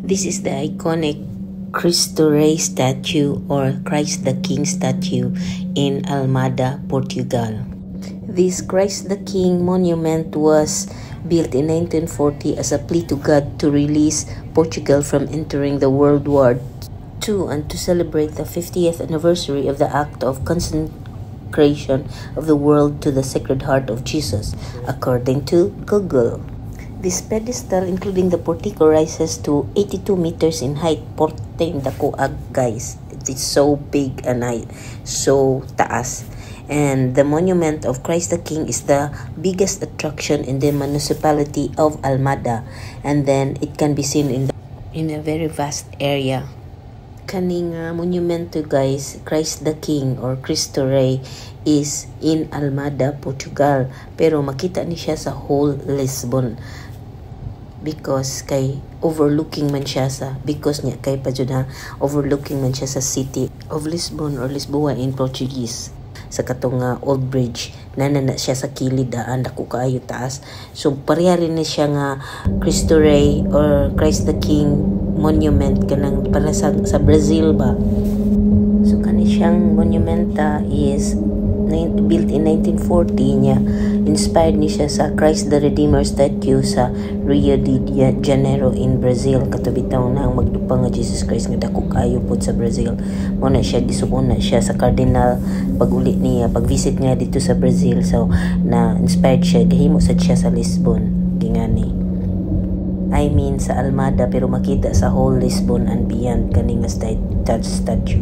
This is the iconic Cristo Rey statue or Christ the King statue in Almada, Portugal. This Christ the King monument was built in 1940 as a plea to God to release Portugal from entering the World War II and to celebrate the 50th anniversary of the act of consecration of the world to the Sacred Heart of Jesus, according to Google. This pedestal, including the portico, rises to 82 meters in height. Porte dako ag, guys. It's so big and high, so taas. And the monument of Christ the King is the biggest attraction in the municipality of Almada. And then it can be seen in a very vast area. Kaning monumento, guys, Christ the King or Cristo Rey, is in Almada, Portugal. Pero makita ni siya sa whole Lisbon because kay overlooking man siya sa, because niya kay pa jud ha, overlooking man siya sa city of Lisbon or Lisboa in Portuguese, sa katong old bridge na na siya sa kilid daan. Dako kaayo, taas. So pareha rin ni siya nga Cristo Rey or Christ the King monument kanang para sa Brazil ba. So kani siyang monumenta is built in 1940 niya. Inspired ni siya sa Christ the Redeemer statue sa Rio de Janeiro in Brazil. Kato bitaw na ang magdupa nga Jesus Christ nga dako kaayo pod sa Brazil. Mo na siya gisuon na siya sa cardinal pag uli niya, pag visit niya dito sa Brazil. So na inspired siya, gihimo sad siya sa Lisbon gingani, I mean sa Almada, pero makita sa whole Lisbon and beyond kani nga statue.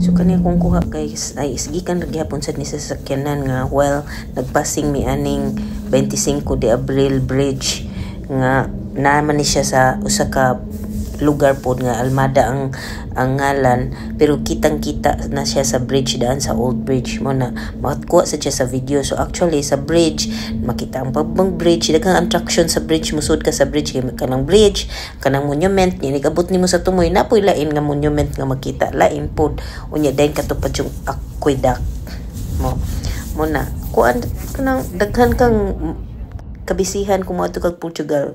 So kani akong kuha, guys, ay gikan ra gihapon sad ni sa sakyanan nga while nagpassing mi aning 25 de Abril Bridge nga naman ni siya sa usa ka lugar pod nga Almada ang ngalan, pero kitang-kita na siya sa bridge daan, sa old bridge. Mo na makakuha sa siya sa video. So actually sa bridge makita ang pabang bridge, daghang attraction sa bridge. Musud ka sa bridge kay kanang bridge, kanang monument ni nigabot nimo sa tumoy, napoy lain nga monument nga makita, lain pod. Unya dayon katupad yung aqueduct mo. Mo na kuan kanang daghan kang kabisihan kung moadto kag Portugal.